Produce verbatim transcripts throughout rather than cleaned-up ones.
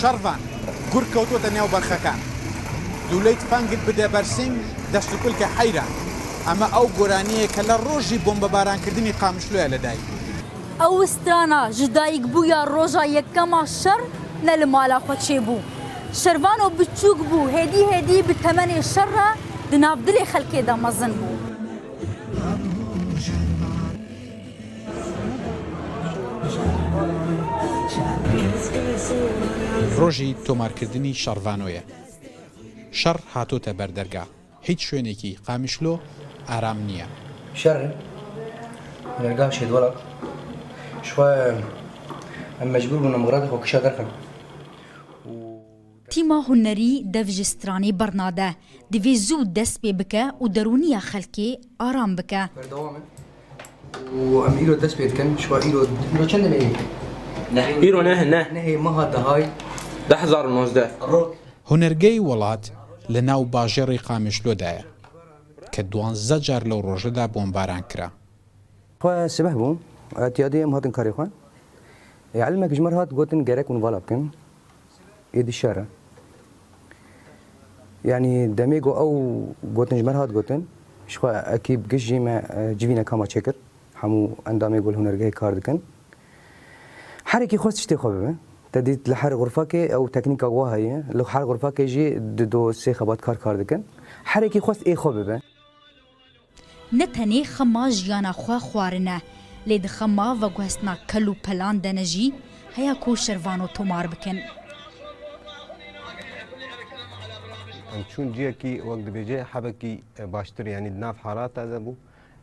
Şervan, gur kewtote nêw berxekan. Dûleyt fangit bide ber sing, dest û kulke heyran. Eme ew goraniyê ke le rojî bombebarankirdenî Qamişloya li dayik bû. Ew strana ji dayikbûya roja yekema şer ne li mala xwe çêbû. Şervano biçûk bû, hêdî hêdî bi temenê şer re di nav dilê xelkê de mezin bû. Rojî tomarkirdinî Şervano ye. Şer hatote ber derga. Hiç şuenekî Qamişlo aram niye. Şer e. Hunergah Şêdwelak. Ji xwe em mecbûr bûn em xirata xwe kişa derxin. Û Tîma hunerî dev ji stranê bernade. Divê zû dest pê bike û derûniya xelkê aram bike. Berdewam in. Û em îro dest pê dikin. Ji xwe îro, îro çend demê ye? Îro neh, neh. Nehê meha dehayî. Du hezar û nozdeh. Hunergehê welat li nav bajêrê Qamişlo de ye, ke duwanzdeh car lew roje de bombaran kira. Xwe sibeh bû, etiyadê em hatin karê xwe. Ê, elimekî ji me re hat, gotin, gerek hûn vala bikin. Êdî şer e. Yanî demê ku ew gotin ji me re hat gotin, ji xwe ekîb giş jî me, e, civîneka me çêkir. Hemû endamê ku li hunergehê kar dikin. Herekî xwest tiştê xwe bibe. Te dît li her xurfakê ew teknîka wa heye. Li her xurfakê jî di do sê xebatkar kar dikin. Herekî xwest ê xwe bibe. Ne tenê xema jiyana xwe xwarine, lê di xema veguhestina kel û pelan de ne jî heya ku Şervano tomar bikin. Em çûn ciyekî, wek dibêje, hebekî, e, baştir, yanî di nav hara te de bû,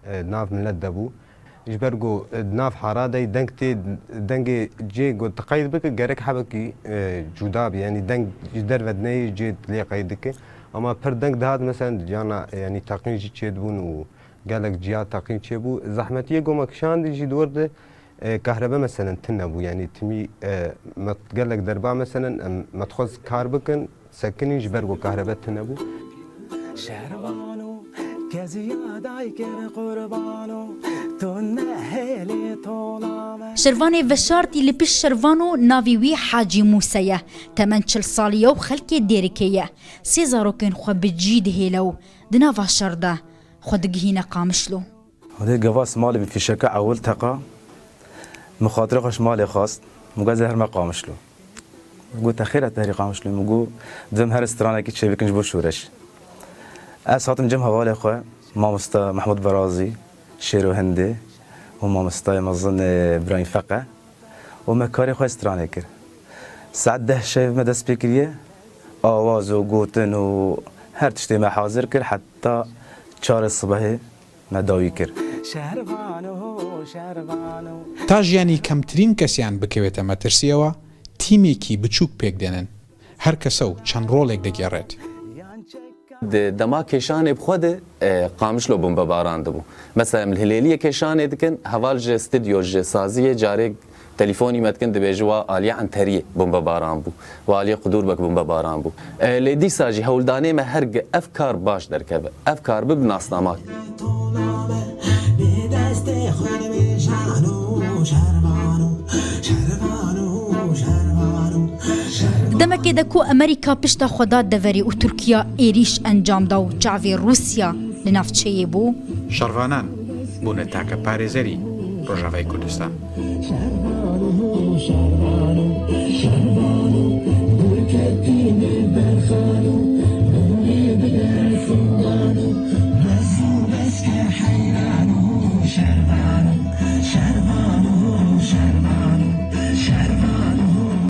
e, di nav milet de bû. Ji ber ku, e, di nav hara de deng tê, dengê cê ku tu qeyd bike, gerek hebekî, e, cuda be, yanî deng ji derve dineyê cê lê qeyd dike. Ama pir deng dihat, meselen, cana, yanî teqîn jî çêdibûn û gelek ciya teqîn çêbû. Zehmetiyê ku me kişandî jî di wir de, e, kahrebe, meselen, tune bû. Yanî timî, e, me gelek derba, meselen, em, me dixwest kar bikin, sekinîn ji ber ku kahrebe tune bû. Şervano, keziya dayker qurbano, tu nehêlî tola me. Şervanê veşartî li pişt Şervano navê wî Hacî Mûse ye. Temen çil salî ye û xelkê Dêrikê ye. Sê zarokên xwe bi cî dihêle û di nava şer de xwe digihîne Qamişlo. Hûdê gava simalê bi fîşeka ewil teqa, min xatirê xwe ji malê xwest, min got, "Ez ê herime Qamişlo." Min got, "Te xêr e, te herî Qamişlo?" Min got, "Divêm her stranekî çêbikin ji bo şoreş." Ez hatim cem hevalê xwe, mamosta Mehmûd Berazî, Şêro Hindê û mamostayê mezin, e, Birahîm Feqe û me karê xwe stranê kir. Saet deh şev me dest pê kiriye, awaz û gotin û her tiştê me hazir kir, heta çarê sibehê me dawî kir. Şervano, şervano. Ta jiyanî kemtirîn kesiyan bikewête metirsiyewa, tîmekî biçûk pêk dênin. Her kese û çend rolek digêrêt. Di dema kêşanê bi xwe de, e, Qamişlo bombebaran dibû. Mesela em li Hilêliyê kêşanê dikin, heval ji stûdyo, ji saziyê carê telefonî me dikin, dibêje wa aliyê Enteriyê bombebaran bû, wa aliyê Qudûrbek bombebaran bû. E, lê dîsa jî hewldanê me her gi ev kar baş derkeve. Ev kar bi bi nasnama. Di demekê de ku Amerîka pişta xwe da deverê û Tirkiya êrîş encam da û çavê Rûsya li navçeyê bû. Şervanan bûne take parêzerî Rojavayê Kurdistan.